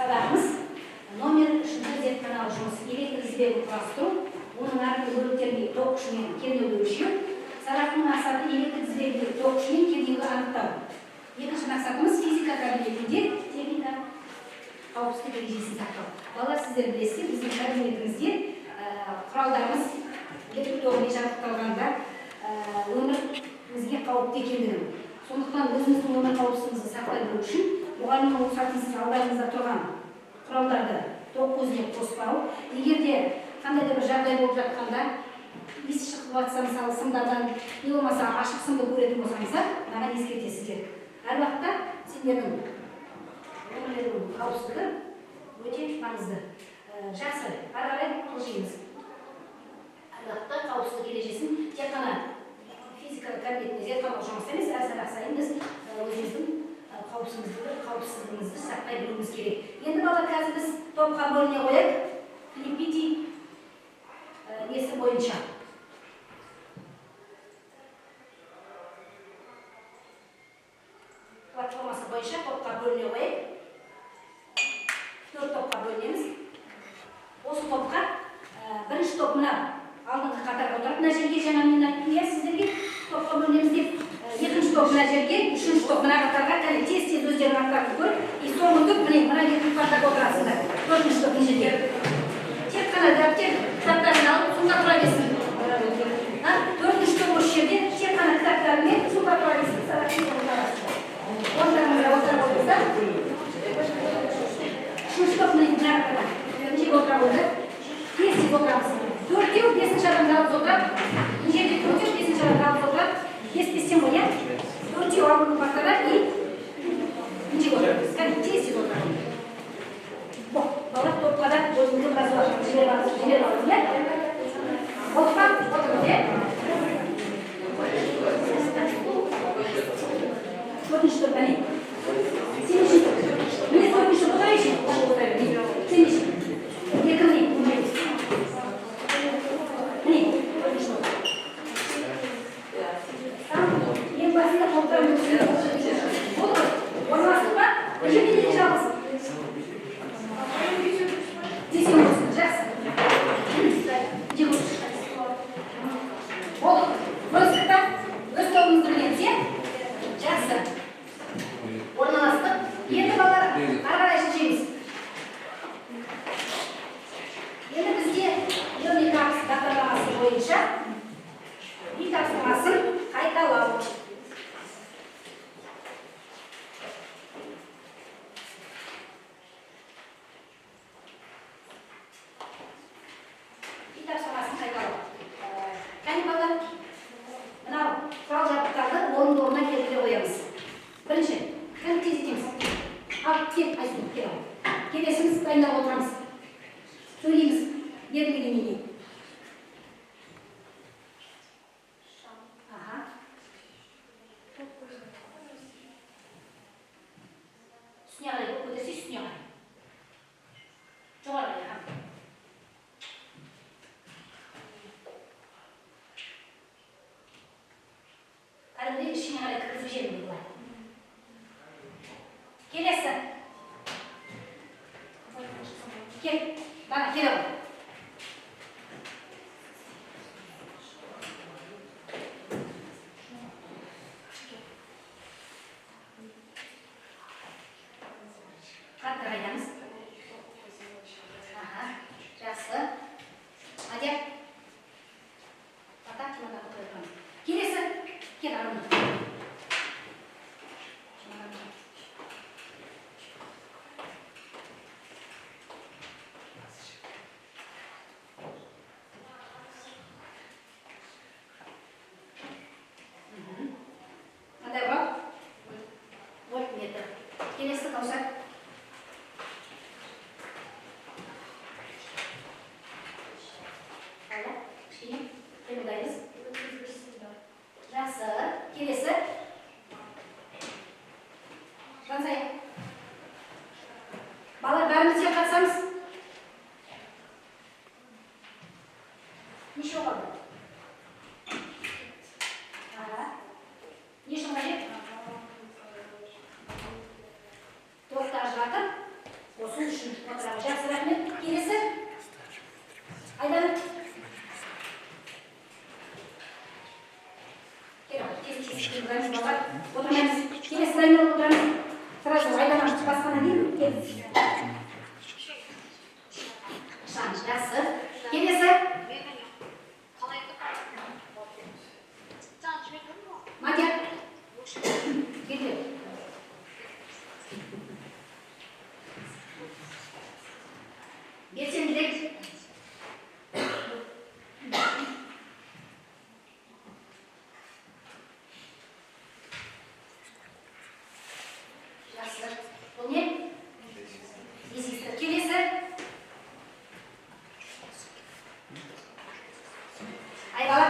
Сабағымыз номер 3 зертханалық жұмыс: электр тізбегін құрастыру, оның әрбір бөліктеріндегі ток күші мен кернеуді өлшеу. Сабақтың мақсаты: электр тізбегіндегі ток күші мен кернеуді анықтау. Екінші мақсатымыз: физика кабинетінде техника қауіпсіздік ережесін сақтау. Балалар, сіздер білесіздер, біздің кабинетімізде құралдарымыз электр тогымен жабдықталғанда өмірімізге қауіпті екендігін. Сондықтан өзіміздің өмір қауіпсіздігімізді сақтай білу үшін мұғалімнің рұқсатынсыз алдарыңызда тұрған құралдарды ток көзіне қоспау, егер де қандай да бір жағдай болып жатқанда, иіс шығып жатса, мысалы, сымдардан, не болмаса ашық сымды көретін болсаңыздар, маған ескертесіздер. Әр уақытта сендердің өмірлеріңнің қауіпсіздігі өте маңызды. Жақсы, ары қарай жылжимыз. Әр уақытта қауіпсіздік ережесін тек қана физика кабинетінде зертханалық жұмыс емес, әр сабақ сайын біз өзіміздің қауіпсіздігімізді сақтай білуіміз керек. Енді, балалар, қазір біз топқа бөліне қояйық. Липити несі бойынша. Платформасы бойынша топқа бөліне қояйық. Төрт топқа бөлінеміз. Осы топқа бірінші топ мына алдыңғы қатарға отырады, мына жерге, жаңа мен айттым, иә, сіздерге топқа бөлінеміз деп. Екінші топ мына жерге, үшінші топ мына қатарға, кәне, тез тез өздерінің аттарын көріп, и соңғы топ міне мына екінші партаға отырасыңдар. Төртінші топ мына жерге. Тек қана дәптер, кітаптарын алып, сумка тұра берсін. А, төртінші топ осы жерде тек қана кітаптарымен, сумка тұра берсін, сабақ отырасыңдар. Орындарыңызға отыра қойыңыздар. Үшінші топ міне мына қатарға. Мына жерге отыра қойыңдар. Тез тез отырамыз. Төртеу, бесінші адам жалғыз отырады. Мына жерде төртеу, бесінші адам жалғыз отырады. Бес бестен ғой, иә? Төртеу алдыңғы партада и мына жерге отырамыз. Кәне, тез тез отырамыз. Балалар, топқа да өзіңді біраз уақыт жіберіп алыңыз, жіберіп алыңыз, иә? Болды ма? Отырмыз, иә? Төртінші топ, әне. Сен нешінші топ? Міне, төртінші топ отыра берші. Отыра бер. Сен неше? Екі, міне. Міне, төртінші топ. Ең басында топтар болды ғой. Орналастық па? Бұл жерде неге жалғыз? Бесеу болсын, жақсы. Жек отыр. Болды. Бөлістік па? Өз тобымызды білеміз, иә? Жақсы. Орналастық. Енді, балалар, ары қарай жылжимыз. Енді бізде Learning Apps бағдарламасы бойынша үй тапсырмасын қайталау. Үй тапсырмасын қайталау. Кәне, балалар, мынау құрал жабдықтарды орынды орнына келтіре қоямыз. Бірінші, кәне, тездетеміз. Ал, кел, Айсұлу, кел, ал. Келесіміз, дайындалып отырамыз. Сөйлейміз. Берілгеннен кейін. Аха. Үстіне қарай көтерсе, үстіне қарай. Жоғары қарай, аха. Кәдімгідей ішіне қарай кіргізіп жіберіңдер былай. Келесі. Кел, Дана, келе ғой. Қатты қайтамыз. Аха, жақсы. Мадияр. Ата, чемоданды қоя тұрамыз. Келесі. Кел, Арман. Чемоданды. Қандай құрал? Вольтметр. Келесі, Каусар. Қалай? Кішкене қимылдаймыз. Жақсы. Келесі. Жансая. Балалар, бәріміз де қатысамыз. Неше қалды? Аха. Не үшін қажет? Токты ажыратып қосу үшін. Отырамыз. Жақсы, рахмет. Келесі. Айдана. Кел, тез, тез, тез, балалар. Отырмаймыз. Келесі дайындалып отырамыз. Сразу Айдана басқаннан кейін кел. Шам, жақсы. Келесі. Мадияр. Кел. Белсендірек. Жақсы. Бұл не? Резистор. Келесі. Айбала.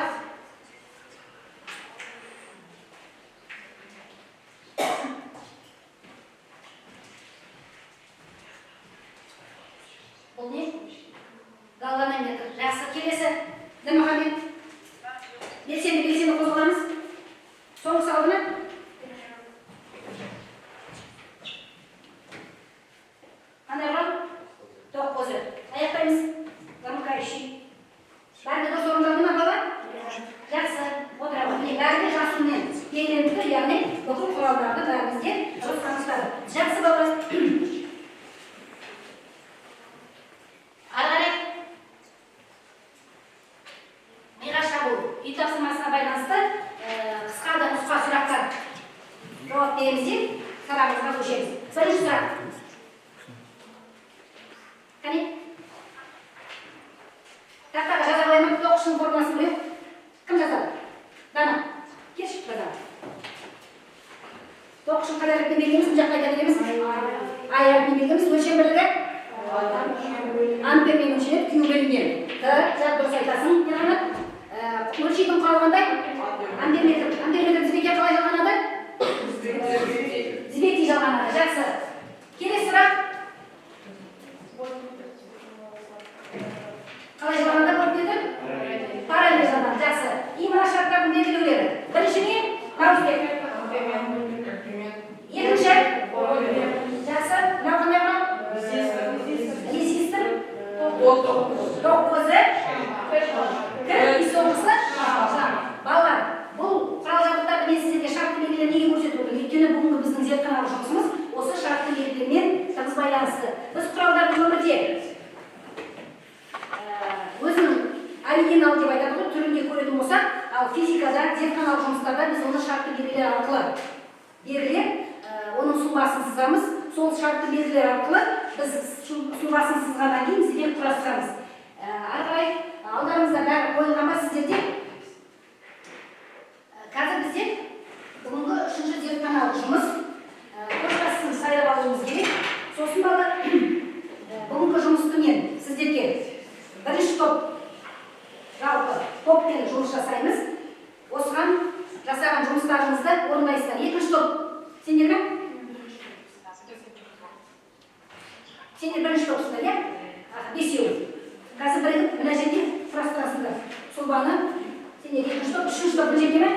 Бұл не? Галванометр. Жақсы. Келесі. Дінмұхаммед. Белсенді, белсенді қозғаламыз. Соңғысы қалды ма? Қандай құрал? Тоқ көзі. Аяқтаймыз. Замыкающий. Бәрі де дұрыс орындалды ма, балалар? Жақсы. Отырамыз. Міне, бәрі де жасылмен белгіленіп тұр, яғни бүкіл құралдарды бәріміз де дұрыс анықтадық. Жақсы, балалар. Ары қарай. Миға шабуыл. Үй тапсырмасына байланысты қысқа да нұсқа сұрақтар жауап береміз де сабағымызға көшеміз. Бірінші сұрақ. Қане? Тақтаға жаза қоя ма? Тоқ күшінің формуласын біреу? Кім жазады? Дана, келші, жазады. Тоқ күшін қай әріппен белгілейміз? Мына жақта айта береміз. А әрпімен белгілейміз. Өлшем бірлігі? Ампермен өлшенеді, Q бөлінген. Т, дұрыс айтасың, Ерқанат. Өлшейтін құрал қандай? Амперметр. Амперметр тізбекке қалай жалғанады? Тізбектей жалғанады. Жақсы. Келесі сұрақ. Қалай жалғанады вольтметр? Параллель жалғанады. Жақсы. И мына шарттардың белгілеулері. Бірінші не? Дауыс. Екінші. Жақсы. Мынау қандай құрал? Резистор. Тоқ көзі. Кіл. И соңғысы шам. Балалар, бұл құрал жабдықтарды мен сіздерге шартты белгілер неге көрсетіп отырмын? Өйткені бүгінгі біздің зертханалық жұмысымыз осы шартты белгілермен тығыз байланысты. Біз құралдарды өмірде өзінің оригинал деп айтады ғой, түрінде көретін болсақ, ал физикада, зертханалық жұмыстарда біз оны шартты белгілер арқылы белгілеп, оның сұлбасын сызамыз. Сол шартты белгілер арқылы біз сұлбасын сызғаннан кейін тізбек құрастырамыз. Ары қарай алдарыңызда бәрі қойылған ба сіздерде? Қазір бізде бүгінгі үшінші зертханалық жұмыс, көшбасшысын сайлап алуымыз керек. Сосын, балалар, бүгінгі жұмысты мен сіздерге бірінші топ, жалпы топпен жұмыс жасаймыз. Осыған жасаған жұмыстарыңызды орындайсыздар. Екінші топ сендер ме? Сендер бірінші топсыңдар, иә? Бесеу. Қазір бірігіп мына жерде құрастырасыңдар сұлбаны. Сендер екінші топ, үшінші топ мына жерде ме?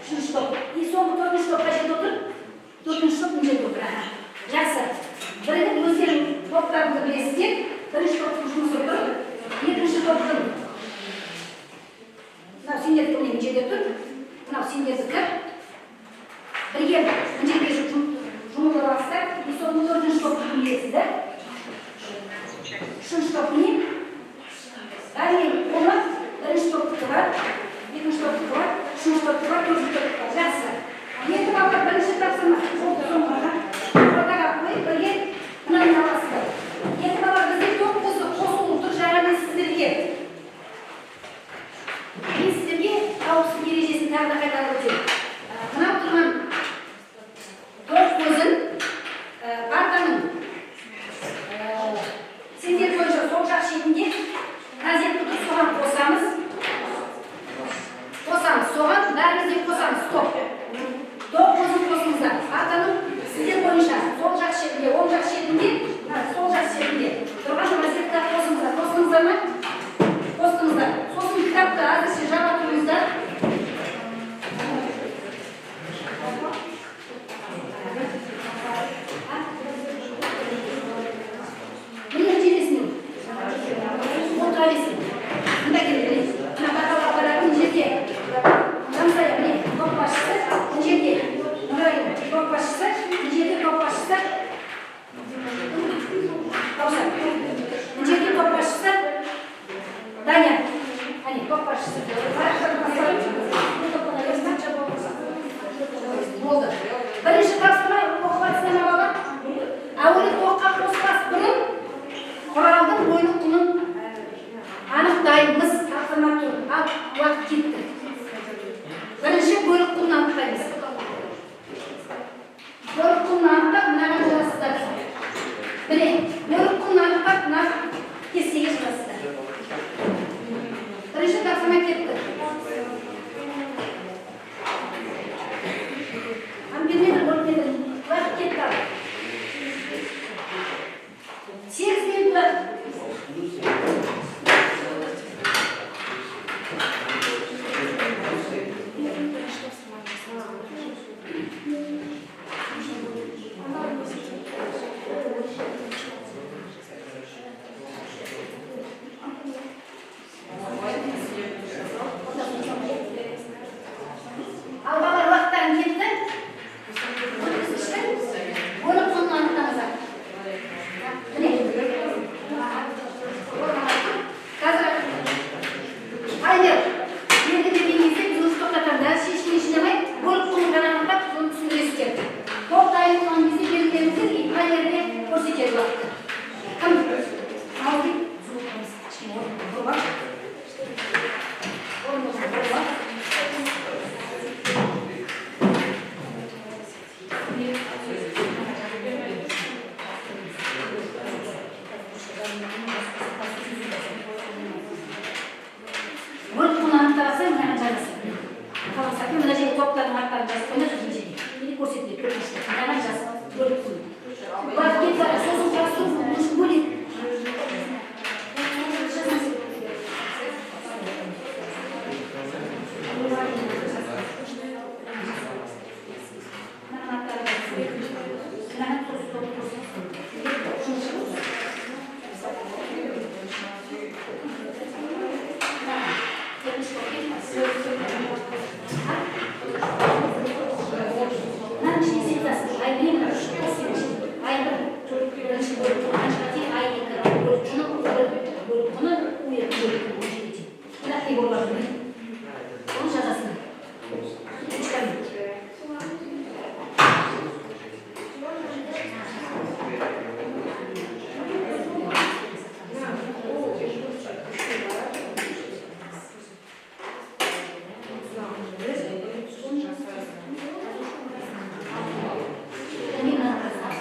Үшінші топ. И соңғы төртінші топ қай жерде отыр? Төртінші топ мына жерде отыр. Аха. Жақсы. Бірігіп өздерің топтарыңды білесіздер. Бірінші топтың жұмысы тұр. Екінші топтың мынау сендердікі міне мына жерде тұр. Мынау сендердікі. Бірге мына жерге жұмылдырып аласыздар. И соңғы төртінші топтың білесіздер. Үшінші топ міне. Бәрінен қолы бірінші топтікі бар, екінші топтікі бар, үшінші топтікі бар, төртінші топтікі бар. Жақсы. Енді, балалар, бірінші тапсырма болды, соңғы ортаға қойып бірге мынаны аласыздар. Енді, балалар, бізде тоқ көзі қосулы тұр. Жаңа мен сіздерге қауіпсіздік ережесін тағы да қайталап өтемін. Мынау тұрған тоқ көзін партаның Тоққа қоспас бұрын құралдың бөлік құнын анықтаймыз. Тапсырма тұр. Ал уақыт кетті. Бірінші бөлік құнын анықтаймыз. Бөлік құнын анықтап, мынаған жазасыздар. Міне, бөлік құнын анықтап, мына кестеге жазасыздар. Бірінші тапсырма кетті. Амперметр, вольтметр. Уақыт кетті. Ал. 8 минут уақыт. Ал, балалар, уақыттарың кетті. Өткізгіштің бөлік құнын анықтаңыздар. Міне. Қазір таймер белгі берген кезде біз уже тоқтатамыз. Әлі шешімін жинамай, бөлік құнын ғана анықтап, соны түсіндіресіздер. Тоқ дайын болған кезде белгілеріңіздер и таймеріне көрсетеді уақытты. Кім? Наубек, кішкене орнын бұрып ал. Орнын бұрып ал. Бөлік құнын анықтап мынаған жазасың. Қаласатын мына жерге топтардың аттарын жазып қойыңдар, сосын жерге. Или көрсетіледі төртінші. Мынаған жаз бөлік құнын. Уақыт кетіп жатыр, сосын құрастыру уже бөлек. Жазыңыз. Мынаның аттарын жазасың. Мынаған сосын топ көрсетсін. Үшінші. Екінші топ кетті. Мынаның ішіне сен жазасың. Ай міне, мына үш кестенің ішінде. Ай бір бірінші бөлік құны қаншаға тең, ай екі бөлік құны, у бір бөлік құны, у екі бөлік құны 17-ге тең. Мына приборлар, міне. Соны жазасың. Ручкамен. Міне, мынаны жазасың.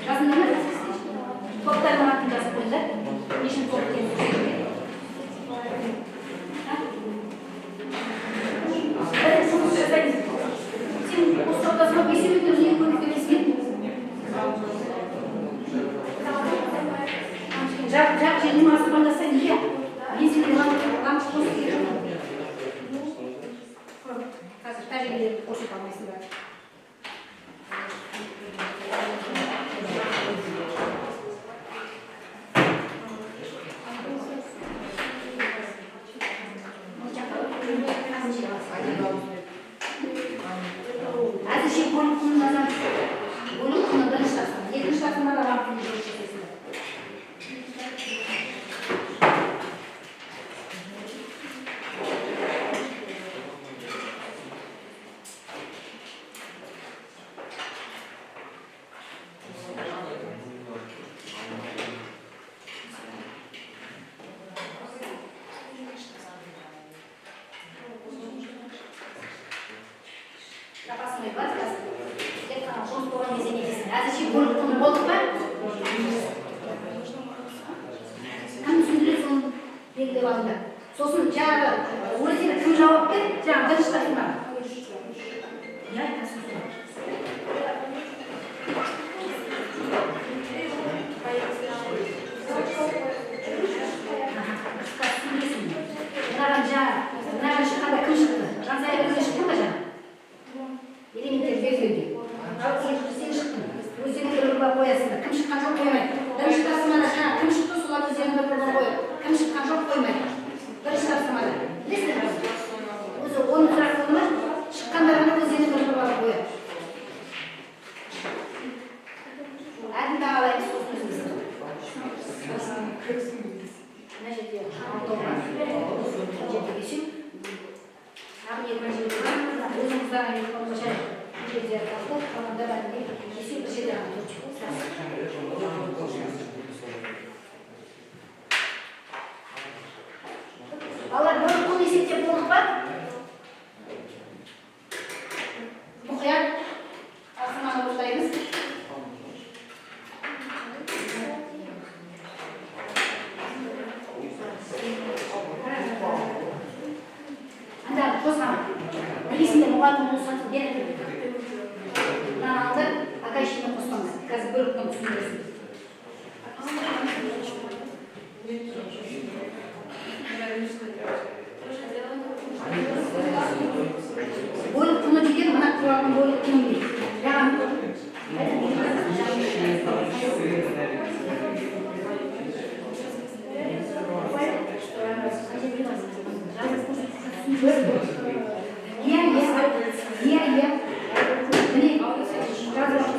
Жаздыңдар ма? Топтардың атын жазып қойыңдар. Нешінші топ екенін көрсетуге. Бірінші жұмыс жасаймыз. Сен осы топтасың ба? Бесеу екеуміз неге көмектеспедің? Жақ жақ жеріне аспандаса неге? Мен сені лампы қосып келе жатырмын. Қазір тәжірибелерді көрсете алмайсыңдар. Бұл жаққа әзірше Әзірше бөлік құнын жазамыз. Бөлік құны бірінші тапсырма. Екінші тапсырмада лампының жұмыс жасайсыңдар. Запасной бар қазір. Тек қана жұмыс болған кезде не дейсің? Әзірше бөлік құны болдық па? Кім түсіндіреді, соны белгілеп алыңдар. Сосын жаңағы өздері кім жауап берді? Жаңағы бірінші тапсырма. Иә, айтасың солай. Аха, түсіндіресің. Мынаған жаңа, мынаған шыққанда кім шықты? Жансая өзі шықтың ба жаңа? Элементтерді белгілеуге. Ал сен шықтың. Өздерің бір бір қоясыңдар. Кім шыққан жоқ, қоймайды. Бірінші тапсырмада жаңа кім шықты, солар өздерінің бір бір жоқ қоймайды. Бірінші тапсырмада. Білесіздер ме? Өзі 10 сұрақ болды ма? Шыққандар ғана өздеріне бір бір балл қояды. Әділ бағалаймыз сосын өзімізді. Мына жерде алтау бар. Мына жерде бесеу. Тағы екі мына жерде бар. Өзіңіз екі балл жарайды. Мына жерде алтау, қалғанда бәрінде бесеу, бір жерде ғана төртеу. Балалар, бөлік құн есептеп болдық па? Мұқият тапсырманы орындаймыз. Анда қозғама. Білесіңдер, мұғалімнің рұқсатын берді. Мынаны алды, пока ештеңе қоспаңыз. Қазір бөлік құн түсіндірсін. Бөлік құны деген мына құралдың бөлік құны дейді. Яғни Иә. Міне, жазып алып.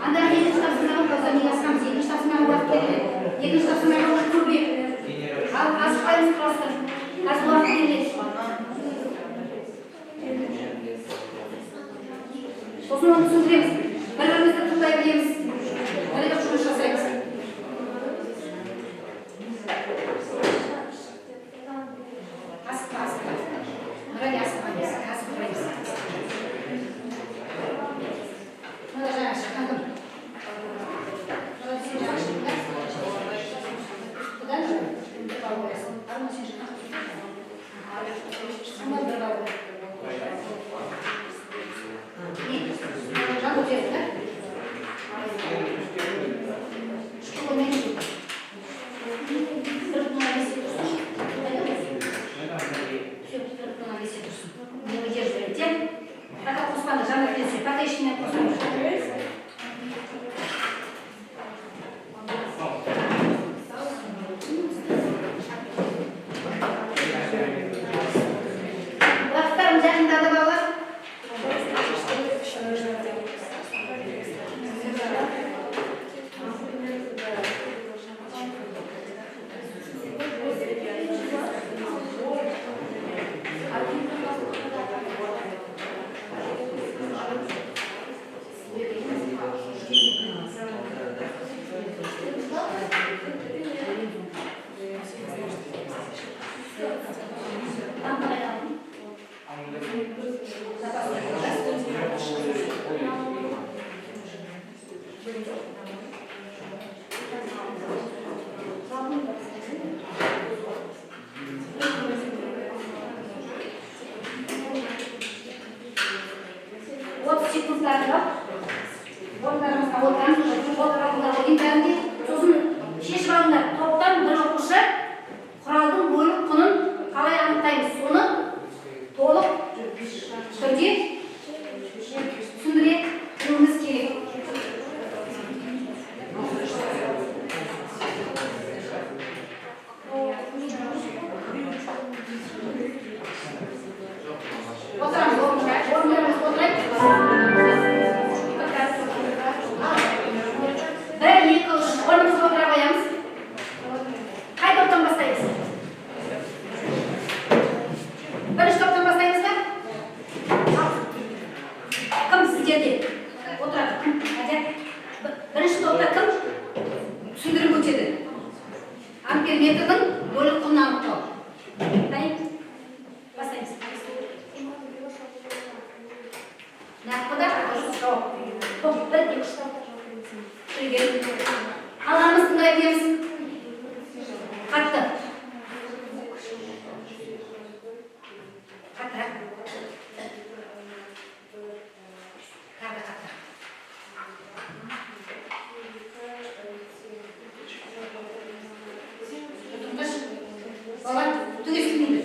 Анда екінші тапсырмаға болса, мен асқамыз. Екінші тапсырмаға уақыт беріледі. Екінші тапсырмаға уақыт көбірек. Ал асықпаймыз просто. Қазір уақыт беріледі. Сосын оны түсіндіреміз. Бір-бірімізді тыңдай білеміз. Бірігіп жұмыс жасаймыз. Асықпа, асықпа. Нұрәлі, асықпа, қазір қараймыз. Мына жаңа шыққан кім? Нұрәлі, сен жаңа шықтың ба? Бұдан бір балл қоясың. Арман, сен шыққан шықтың ба? Бір балл қой. Не? Жандос берді, да? Үшті қоймаймыз. 1,5 тұрсын. Қайда ол? Все, 1,5 тұрсын. Не выдерживает, иә? Пока қоспаңдар, жаңа келсе, пока ештеңе қоспаңдар. Уақыттарың жақындады, балалар. Там қалай алдың? Запасной, да? 30 секундтар бар. Орындарыңызға отырамыз, отырыңдар ойын бәрінде. Сосын шешіп алыңдар. Топтан бір оқушы құралдың бөлік құнын қалай анықтаймыз, соны толық түрде түсіндіре білуіміз керек. Отырамыз орынға, орындарымызға отырайық. Бір, екі, үш, орнымызға отыра қоямыз. Қай топтан бастаймыз? Бірінші топтан бастаймыз ба? Ал. Кім сіздерде? Отырады. Кім? Әдия? Бірінші топта кім түсіндіріп өтеді? Амперметрдің бөлік құнын анықтау. Қане? Бастаймыз. Нақты да дұрыс жауап. Топ, бір, екі, үш. Түрегел. Қалғанымыз тыңдай білеміз. Қатты. Қаттырақ. Тағы да қаттырақ. Отырыңдаршы. Балалар, түк естілмейді.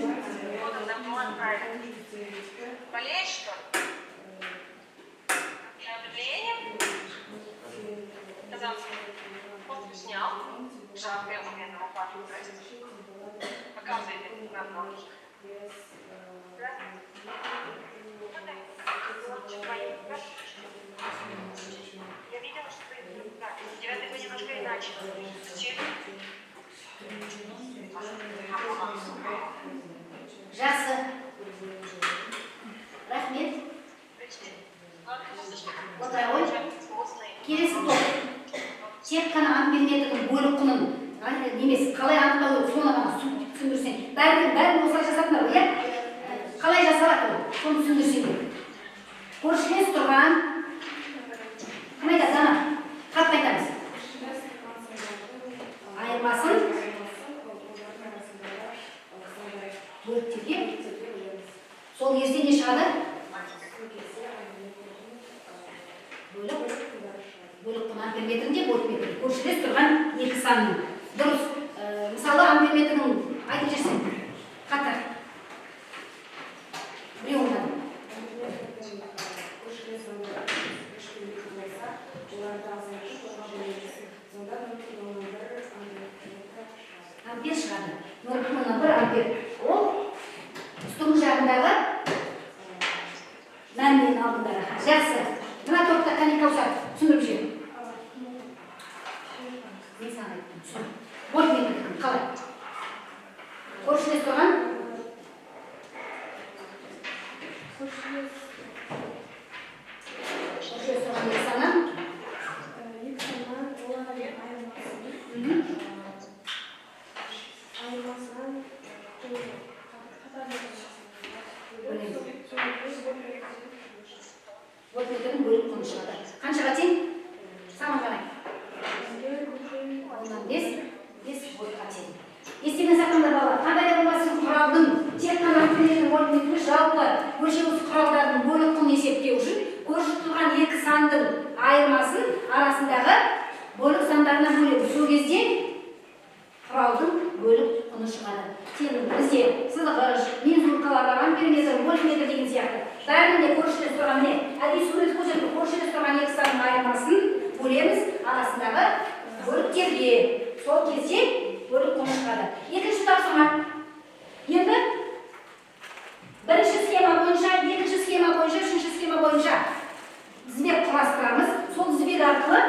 Я видела, что да, 9 Б немножко иначе. Жақсы, рахмет, отыра ғой. Келесі топ. Тек қана амперметрдің бөлік құнын немес қалай анықтау керек, соны ғана түсіндірсең. Бәрін, бәрін осылай жасадыңдар ғой, иә? Қалай жасалады ол, соны түсіндірсең. Көршілес тұрған кім айтады? Дана, қатты айтамыз. Айырмасын бөліктерге. Сол кезде не шығады? Бөлік құны амперметрінде, вольтметр көршілес тұрған екі санның. Дұрыс. Мысалы, амперметрдің айтып жіберсең қатар біреу ғана. Көршілес сандар үш пен екі болса, оларды азайтып, онға бөлеміз. Сонда 0,1 амперметр шығады. Ампер шығады, 0,1 ампер. Ол үстіңгі жағындағы мәнмен алдыңдар. Жақсы, мына топта, қане, Каусар, түсіндіріп жібер. Мен саған айттым, түсін. Вольтметрдікі қалай? Көршілес тұрған Көршілес көршілес тұрған екі саннан екі саннан олардың айырмасын айырмасынан қатарлы. Бөлеміз. Вольтметрдің бөлік құны шығады. Қаншаға тең? Саған қарай. 0,5 вольтқа тең. Естеріңе сақтаңдар, балалар, қандай да болмасын құралдың, тек қана амперметр, вольтметр емес, жалпы өлшеуіш құралдардың бөлік құнын есептеу үшін көрші тұрған екі сандың айырмасын арасындағы бөлік сандарына бөлеміз. Сол кезде құралдың бөлік құны шығады. Сен бізде сызғыш, мензуркалар бар, амперметр, вольтметр деген сияқты. Бәрінің де көршілес тұрған, міне, әдейі сурет көрсетіп, көршілес тұрған екі санның айырмасын бөлеміз арасындағы бөліктерге. Сол кезде бөлік құны шығады. Екінші тапсырма. Енді бірінші схема бойынша, екінші схема бойынша, үшінші схема бойынша тізбек құрастырамыз. Сол тізбек арқылы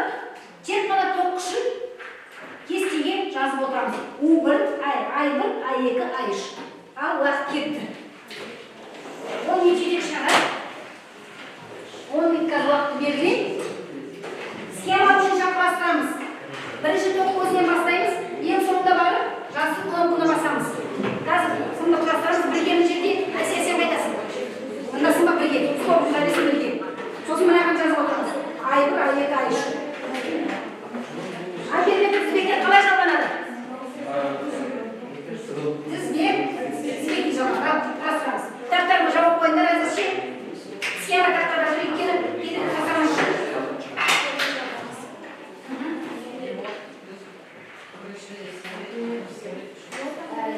тек қана ток күшін кестеге жазып отырамыз. У1, Ай1, А2, А3. Ал уақыт кетті. 10 минут жетекші аға. 10 минут қазір уақытты белгілейін. Схема бойынша құрастырамыз. Бірінші ток көзінен бастаймыз, ең соңында барып жасыл кнопканы басамыз. Қазір сымды құрастырамыз, бірге. Мына жерде, Әсия, сен қайтасың? Мындасың ба бірге? Стоп, тұра бірге. Сосын мынаған жазып отырамыз. Ай1, А2, А3. Амперметр тізбектер қалай жалғанады? Тізбек, тізбекке жалғанады. Ал, құрастырамыз. Кітаптарымды жауып қойыңдар әзірше. Схема тақтада жүр, өйткені кейде жасамай.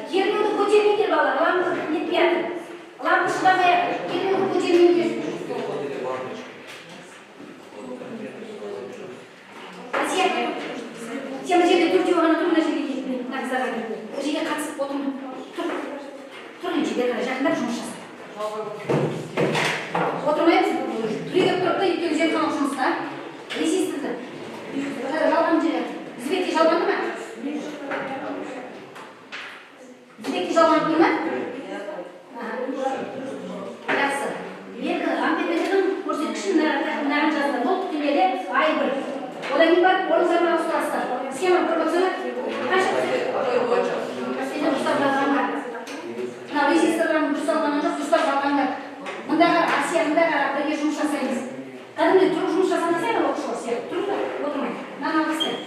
Кернеуді көтермеңдер, балалар, лампы нетпей жатыр. Лампы шыдамай жатыр. Кернеуді көтермеңдер. Әсия, сен мына жерде төртеу ғана тұр, мына жерге кел, мына қыздарға кел. Бұл жерге қатысып отырма. Тұр. Тұр енді, бері қарай жақындап жұмыс жаса. Отырмаймыз. Түрегеп тұрып та, өйткені зертханалық жұмыста. Резисторды. Жалған жері. Тізбекке жалғанды ма? Тізбекке жалғанып тұр ма? Аха. Жақсы. Екі амперметрдің көрсеткішін мынаған жазыңдар. Бұл түтіндеде Ай1. Одан кейін барып орындарына ауыстырасыздар. Схема көріп отырсыңдар? Қанша көрсетеді? Сендер дұрыстап жалғандар. Мына резисторларын дұрыс алған жоқ, дұрыстап жалғандар. Мында қара, Әсия, мында қара, бірге жұмыс жасаймыз. Кәдімгідей тұрып жұмыс жасамасай ана оқушылар сияқты. Тұрып та отырмай. Мынаны алып тастайық.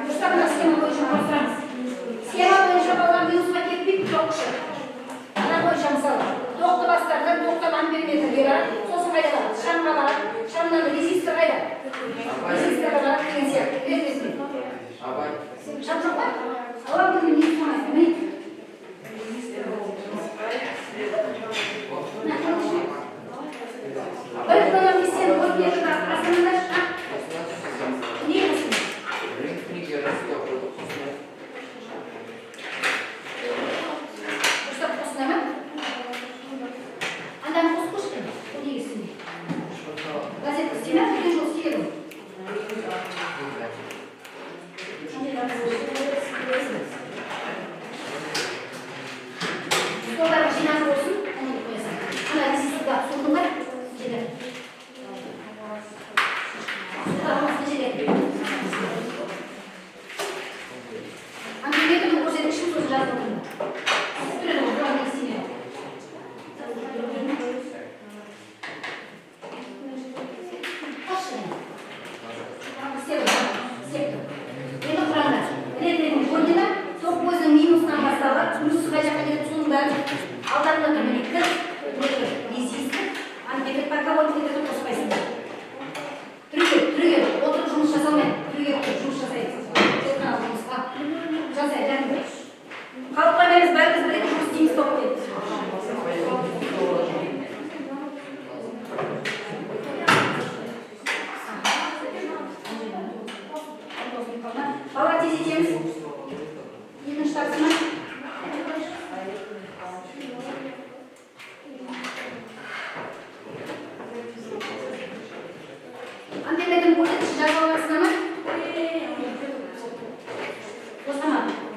Дұрыстап мына схема бойынша құрастырамыз. Схема бойынша, балалар, минусқа кетпейді ток күші. Мына бойынша, мысалы, тоқты бастардан тоқтан амперметрге барады, сосын қайда барады? Шамға барады, шамнан резистор қайда? Резисторға барады деген сияқты. Рет ретімен. Шам жоқ па? Лампаны не қоймайсың? Міне. Мына, көрдіңіз бе? 1,5-тен вольтметрді астында. Не қылсын? Дұрыстап.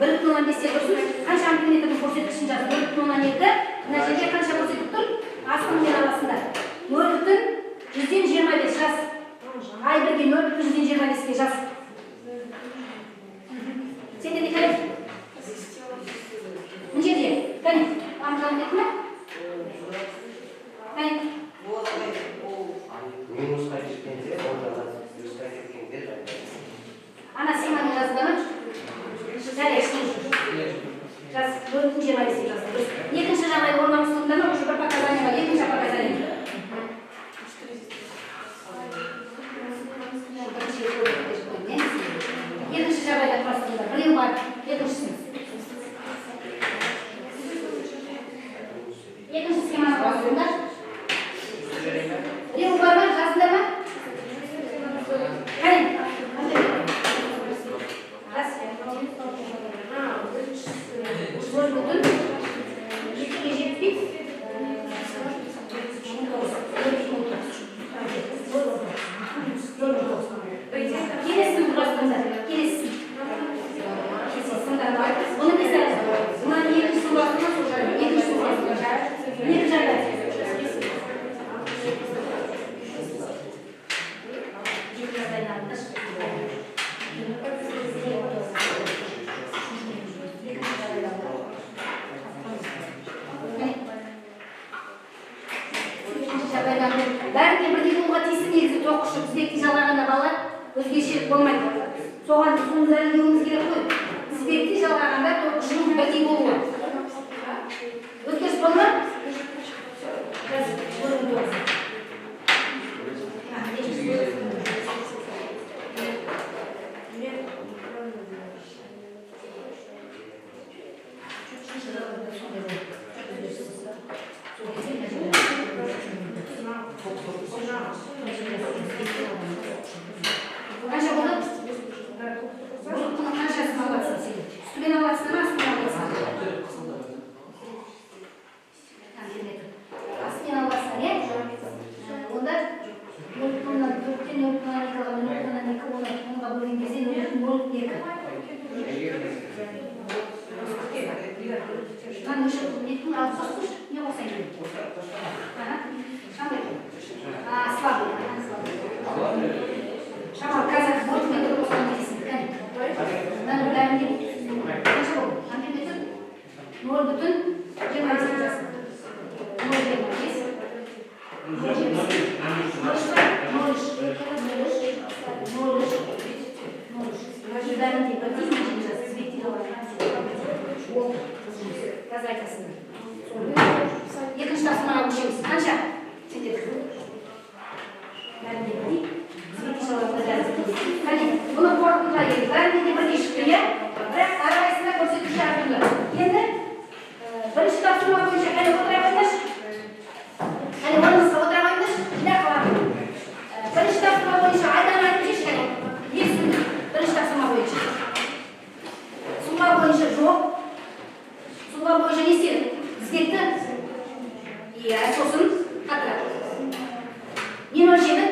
1,5-те тұрсын. Қанша амперметрдің көрсеткішін жаз? 0,2. Мына жерде қанша көрсетіп тұр? Астыңғы арасында 0,25 жаз. Ай бірге 0,25-ке жаз. Сен де не қане? Мына жерде, қане, амжан кетті ме? Қане, Минусқа кеткенде ол жазады, плюсқа кеткенде жазады. Ана схеманы жазды ма? Жарайды, жаз, 0,25 деп жаз. Дұрыс. Екінші жағдай орын ауыстырдыңдар ма? Уже бір показание бар, екінші показание. Бірінші қойдым, иә? Екінші жағдайда құрастырыңдар. Біреу бар, екіншісін. Екінші схеманы құрастырыңдар. Біреу бар ма? Жаздыңдар ма? Қане? Жаз. 0,2-ге жетпейді. 19, 0,19. 0,19. Келесісін құрастырыңдар. Келесісін. Бұны кесеміз. Мынаның екіншісін құрастырыңдар, сол жағдай. Екіншісін құрастырыңдар. Екі жағдай. Екі жағдайын алыңдаршы. Екінші жағдайды алыңдар. Міне. Екінші жағдайда бәріне бірдей болуға тиісті негізі. Тоқ күші тізбектей жалғағанда, балалар, өзгешелік болмайды. Соған соны дәлелдеуіміз керек қой. Тізбектей жалғағанда тоқ күшінің бірдей болуы. Өзгеріс болды ма? Жаз, 0,9. А, екіншісі. Үшінші жағдайда сондай болды. Өзгеріссіз. Сол кезде мына жерде қанша болды? Бұның қаншасын алыватсың сен? Үстімен алыватсың ба, астымен алыватсың ба? Амперметр. Астымен алыватсың, иә? Онда 0,4-тен 0,2 алған, 0,2, оны 10-ға бөлген кезде 0,02. Мынаны өшіріп неттің, ал қосқыш не қосайын деймін? Ага. Қандай? А, слабый, ага, слабый. Шамалы қазір вольтметр қосқан дейсің. Кәне. Мынаның бәрінде қанша болды? Амперметр 0,25 жаз. 0,25. 0,25. 0,3, 0,3, 0,3, 0,3. Бәрінде бірдей, мына жерде жаз. Тізбектей жалғаған. Болды. Қазір айтасыңдар. Екінші тапсырмаға көшеміз. Қанша? Сендердікі. Бәрінде бірдей. Тізбектей жалғағанда бәрі бірдей. Қане, бұны қорытындылай келейік. Бәрінде де бірдей шықты, иә? Бірақ әрқайсысында көрсеткіші әртүрлі. Енді бірінші тапсырма бойынша, қане, отыра қойыңдаршы. Қане, орныңызға отыра қойыңдаршы. Жинақ қыламын. Бірінші тапсырма бойынша Айдан айтып жіберші, қане. Не түсіндің бірінші тапсырма бойынша? Сұлба бойынша жоқ. Сұлба бойынша не істедік? Тізбекті. Иә, сосын қаттырақ. Нені өлшедік?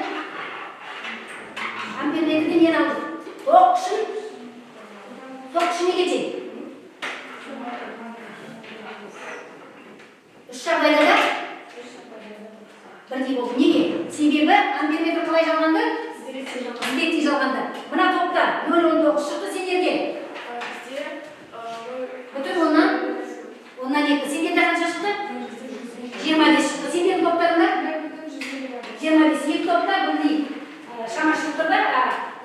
Амперметрде нені алдық? Тоқ күшін. Тоқ күші неге тең? Үш жағдайда да бірдей болды. Неге? Себебі амперметр қалай жалғанды? Тізбектей жалғанды. Мына топта 0,19 шықты, сендерге бүтін оннан екі. Сендерде қанша шықты? 25 шықты. Сендердің топтарыңда 25. Екі топта бірдей шама шығып тұр да, а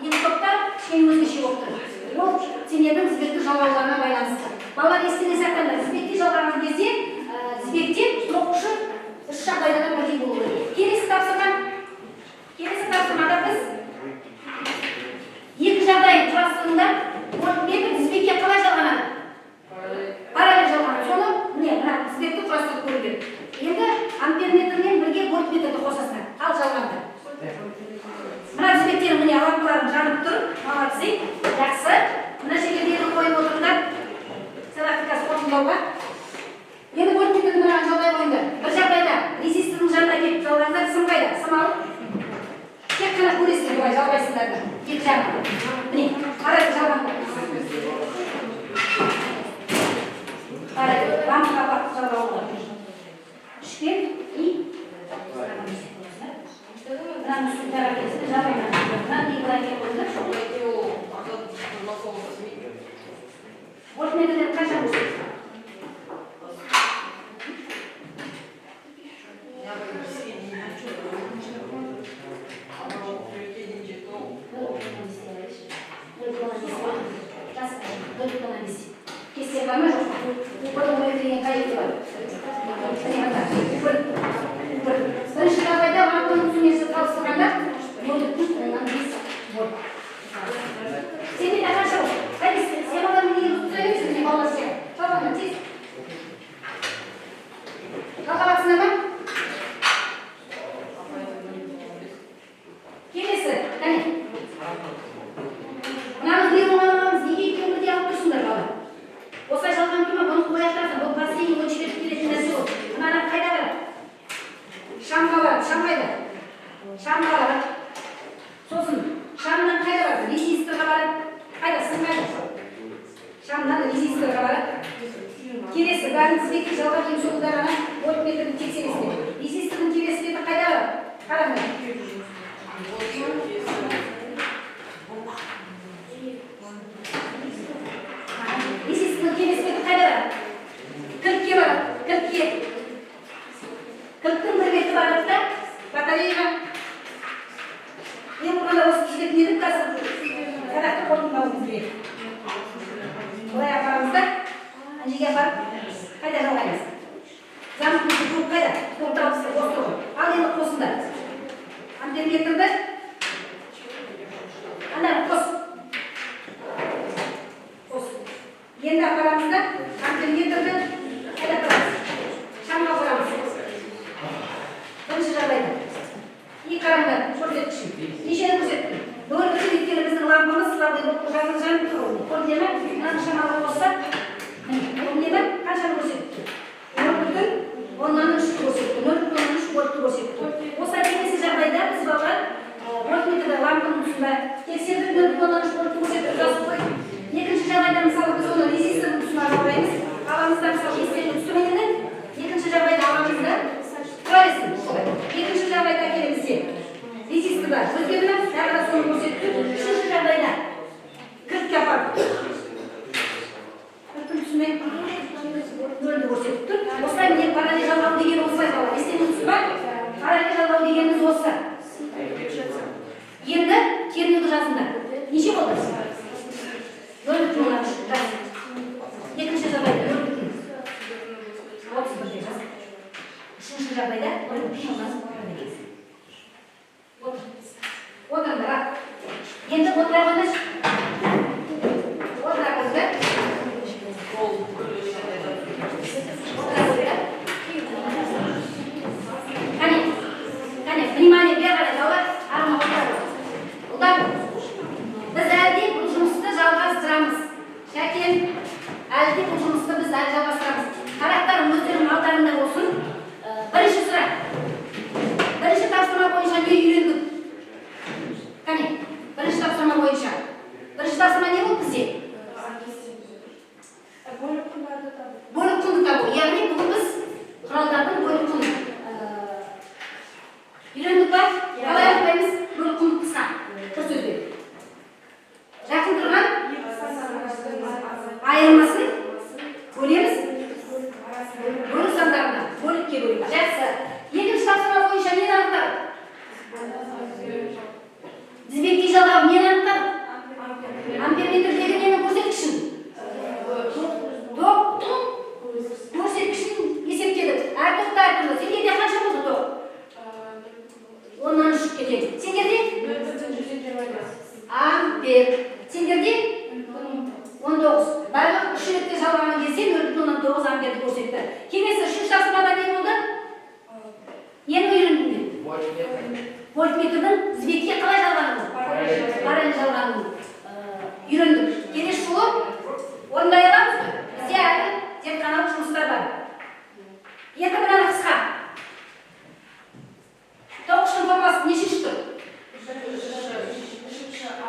екі топта кішкене өзгеше болып тұр. Ол сендердің тізбекті жалғауларына байланысты. Балалар, естеріне сақтаңдар. Тізбекте жалғаған кезде тізбекте тоқ күші үш жағдайда да бірдей болу керек. Келесі тапсырмада біз екі жағдай құрастырыңдар. Вольтметр тізбекке қалай жалғанады? Параллель жалғанады. Соны, міне, мына тізбекті құрастырып көру керек. Енді амперметрмен бірге вольтметрді қосасыңдар. Ал жалғанды. Мына тізбектерің, міне, лампаларың жанып тұр. Молодцы. Жақсы. Мына жерге белгі қойып отырыңдар. Сабақты қазір қорытындылауға. Енді вольтметрді мынаған жалғай қойыңдар. Бір жағдайда резистордың жанына келіп жалғаңдар, сым қайда? Сым алып. Тек қана көресіңдер, былай жалғайсыңдар да. Екі жағынан. Міне, қарай жалғаңдар. Лампаға апарып жалғауға. Үшке и мынаны үстін келсін, жалғаймын. Мынаны екі былай келіп қойыңдар. Вольтметрден қанша көрсетті? Кесте бар ма, жоқ па? Оның он деген қай жерде бар? Міне, мына. Бір. Бір. Бірінші жағдайда лампаның түсінесі салыстырғанда 0,5 вольт. Сенде де қанша ол? Қане, схемаларын неге түсіре бересің? Міне, балалар сияқты. Жалғаңдар, тез. Жалғап жатсыңдар ма? Келесі, қане. Мынаның біреуін ғана аламыз. Неге екеуін бірдей алып тұрсыңдар, бала? Осылай жалғанып тұрма, бұны қоя тұрасың. Бұл последний очередь келетін нәрсе ол. Мынаны қайда барады? Шамға барады. Шам қайда? Шамға барады. Сосын шамнан қайда барады? Резисторға барады. Қайда? Сым қайда? Шамнан резисторға барады. Келесі, бәрін тізбекке жалғап, ең соңында ғана вольтметрді тексересіңдер. Резистордың келесі беті қайда барады? Қараңдар. Резистордың келесі беті қайда барады? Кілтке барады. Кілтке. Кілттің бір беті барады да батареяға. Ең болмағанда осы түсіретін едік, қазір сабақты қорытындылауымыз керек. Былай апарамыз да, ана жерге апарып, қайда жалғаймыз? Замкнутый круг қайда? Тоқталысы осы ғой. Ал енді қосыңдар. Амперметрді ана қос. Қос. Енді апарамыз да амперметрді қайда апарамыз? Шамға апарамыз. Бірінші жағдайда. И қараңдар, көрсеткішін. Нешені көрсетті? 0,5, өйткені біздің лампамыз слабый болып жанып жанып тұр ғой. Көрдіңдер ме? Мынаны шамаға қоссақ, міне, көрдіңдер ме? Қаншаны көрсетті? 0,3 көрсетті. 0,3 вольтты көрсетті. Осылай келесі жағдайда біз, балалар, вольтметрді лампаның тұсында тексердік, 0,3 вольтты көрсетті, жазып қойдық. Екінші жағдайда, мысалы, біз оны резистордың тұсына жалғаймыз. Аламыз да, мысалы, естеріңе түсті ме енді? Екінші жағдайда аламыз да, тұра берсін, солай. Екінші жағдайда келеміз де. Резисторда өзгерді ме? Тағы да соны көрсетті. Үшінші жағдайда кілтке апардық. Кілттің тұсымен нөлді көрсетіп тұр. Осылай, міне, параллель жалғау деген осылай, бала. Естеріңе түсті ма? Параллель жалғау дегеніміз осы. Енді кернеуді жазыңдар. Неше болды? 0,3 жаз. Екінші жағдайда 0,31 деп жаз. Үшінші жағдайда 0,1. Отыр. Отырыңдар, а. Енді отыра қойыңдаршы. Отыра қойыңдар. Отыра қойыңдар. Қане, қане, внимание, бері қарай, балалар, арма отыра қой. Ұлдар, біз әлі де бұл жұмысты жалғастырамыз. Шәкен, әлі де бұл жұмысты біз әлі жалғастырамыз. Қарақтарым өздерінің алдарында болсын. Бірінші сұрақ. Бірінші тапсырма бойынша не үйрендік? Қане, бірінші тапсырма бойынша. Бірінші тапсырма не болды бізде? Бөлік құндарды табу. Бөлік құнды табу. Яғни бүгін біз құралдардың бөлік құнын үйрендік па? Қалай анықтаймыз бөлік құнды қысқа бір сөзбен? Жақын тұрған Екі сан айырмасын бөлеміз арасында. Бөлік сандарына, бөлікке бөлеміз. Жақсы. Екінші тапсырма бойынша нені анықтадық? Тізбектей жалғау нені анықтадық? Амперметрдегі ненің көрсеткішін? Токтың көрсеткішін есептедік. Әр токта әртүрлі. Сендерде қанша болды ток? 3-ке тең. Сендерде? Ампер. Сендерде? 19. Барлық үш ретте жалғаған кезде 0,9 амперді көрсетті. Келесі үшінші тапсырмада не болды? Нені үйрендіңдер? Вольтметрдің тізбекке қалай жалғануын? Параллель жалғануын үйрендік. Келесі жолы орындай аламыз ғой. Бізде әлі зертханалық жұмыстар бар. Енді мынаны қысқа. Ток күшінің формуласы нешінші тұр?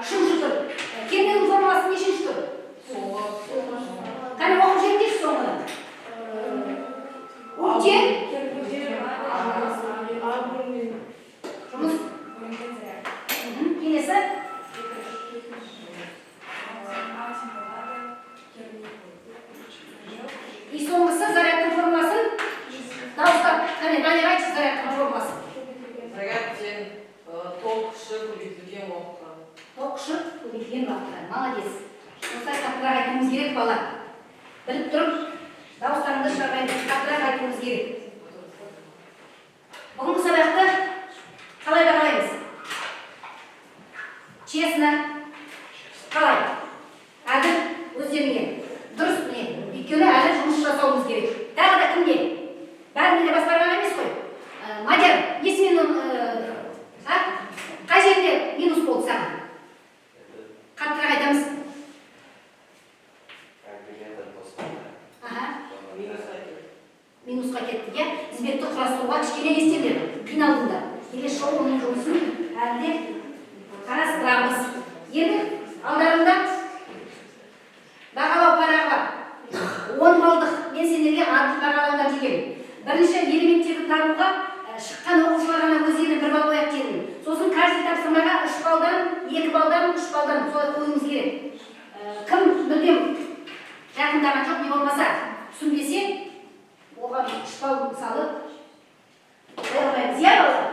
Үшінші тұр. Кернеудің формуласы нешінші тұр? Қане, оқып жіберіңдерші соңғыны. И соңғысы, зарядтың формуласын дауыстап, кәне, Данияр, айтшы зарядтың формуласын. Заряд тең ток күші көбейтілген уақытқа. Ток күші көбейтілген уақытқа. Молодец. Осылай қаттырақ айтуымыз керек, бала. Біліп тұрып, дауыстарыңды шығармай, қаттырақ айтуымыз керек. Бүгінгі сабақты қалай бағалаймыз? Честно. Қалай? Әділ өздеріңе. Дұрыс, міне. Өйткені әлі жұмыс жасауымыз керек. Тағы да кімге? Бәріне де бас бармақ емес қой. Мадияр, несімен, а? Қай жерінде минус болды саған? Қаттырақ айтамыз. Амперметр қосқанда. Аха. Минусқа кетті. Минусқа кетті, иә. Тізбекті құрастыруға кішкене не істеңдер, қиналдыңдар. Келесі жолы оның жұмысын әлі де қарастырамыз. Енді алдарында бағалау парағы бар. 10 балдық. Мен сендерге әділ бағалаудар деген. Бірінші элементтерді табуға шыққан оқушылар ғана өздеріне 1 балл қояды дедім. Сосын каждый тапсырмаға 3 балдан, 2 балдан, 3 балдан солай қоюымыз керек. Кім мүлдем жақындаған жоқ, не болмаса түсінбесе, оған 3 балл мысалы қоя алмаймыз, иә, балалар?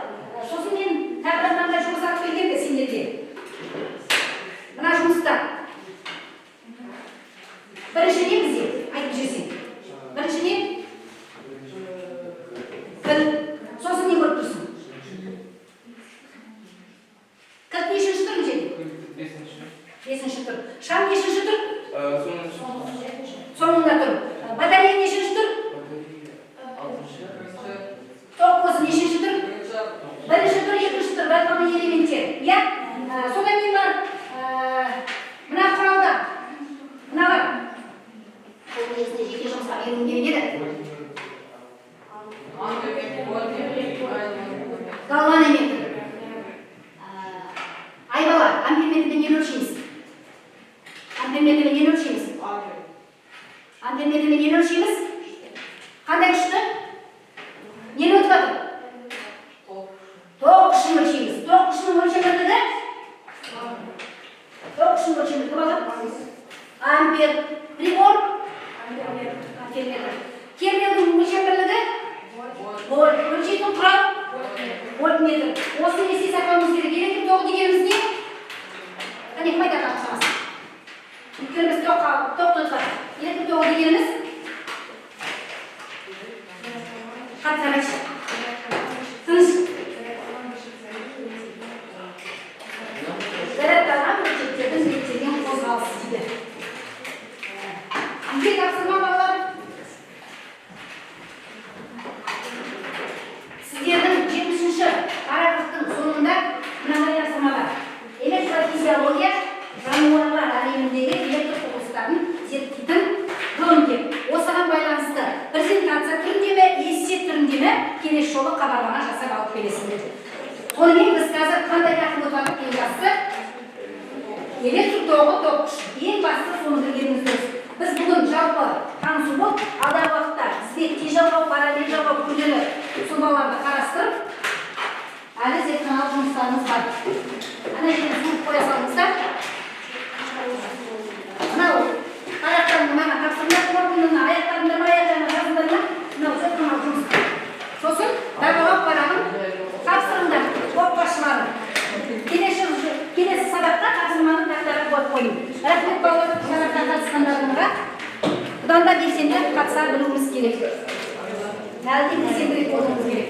Сосын мен тағы да мынандай жұмыс алып келгенмін сендерге. Мына жұмыста бірінші не бізде, айтып жіберсең? Бірінші не? Кілт. Сосын не көріп тұрсың? Кілт нешінші түр мына жерде? Бесінші. Бесінші түр. Шам нешінші түр? Соныншы. Соңында тұр. Батарея нешінші түр? Батарея алтыншы. Бірінші. Тоқ көзі нешінші түр? Бірінші. Бірінші түр, екінші түр, барлығы элементтер, иә? Содан кейін бар, мына құралда мыналар, бұл негізінде жеке жұмысқа беруім керек еді. Амперметр, вольтметр. Галванометр. Айбала, амперметрмен нені өлшейміз? Амперметрмен нені өлшейміз? Ампер. Амперметрмен нені өлшейміз? Қандай күшті? Нені өтіп жатыр? Ток. Ток күшін өлшейміз. Ток күшінің өлшем бірлігі? Ток күшінің өлшем бірлігі, бала? Ампер. Прибор? Амперметр. Кернеудің өлшем бірлігі? Вольт. Вольт. Өлшейтін құрал? Вольтметр. Осыны есте сақтауымыз керек. Электр тоғы дегеніміз не? Қане, кім айтады анықтамасын? Өйткені біз тоқты өтіп жатырмыз. Электр тоғы дегеніміз? Қаттырақ айтшы. Тыныш. Зарядталған бөлшектердің реттелген қозғалысы дейді. Үйге тапсырма, балалар. Сіздердің 70-ші параграфтың соңында мынандай тапсырма бар. Электрофизиология жануарлар әлеміндегі электр құбылыстарын зерттейтін ғылым деп. Осыған байланысты презентация түрінде ме, эссе түрінде ме, келесі жолы хабарлама жасап алып келесіңдер. Сонымен біз қазір қандай тақырып өтіп жатырмық? Ең бастысы электр тоғы, ток күші. Ең бастысы соны білгеніміз дұрыс. Біз бүгін жалпы танысу болып, алдағы уақытта тізбекте жалғау, параллель жалғау, күрделі сұлбаларды қарастырып, әлі зертханалық жұмыстарымыз бар. Ана жерден суырып қоя салыңыздар. Мынау парақтан маған тапсырма, қорытындыны аяқтадыңдар ма, аяқтарына жаздыңдар ма? Мынау зертханалық жұмыс. Сосын бағалау парағын тапсырыңдар топ басшылары. Келесі сабақта тапсырманы тақтаға қойып қойың. Рахмет, балалар, сабаққа қатысқандарыңызға. Бұдан да белсенді қатыса білуіміз керек. Әлі де белсендірек болуымыз керек.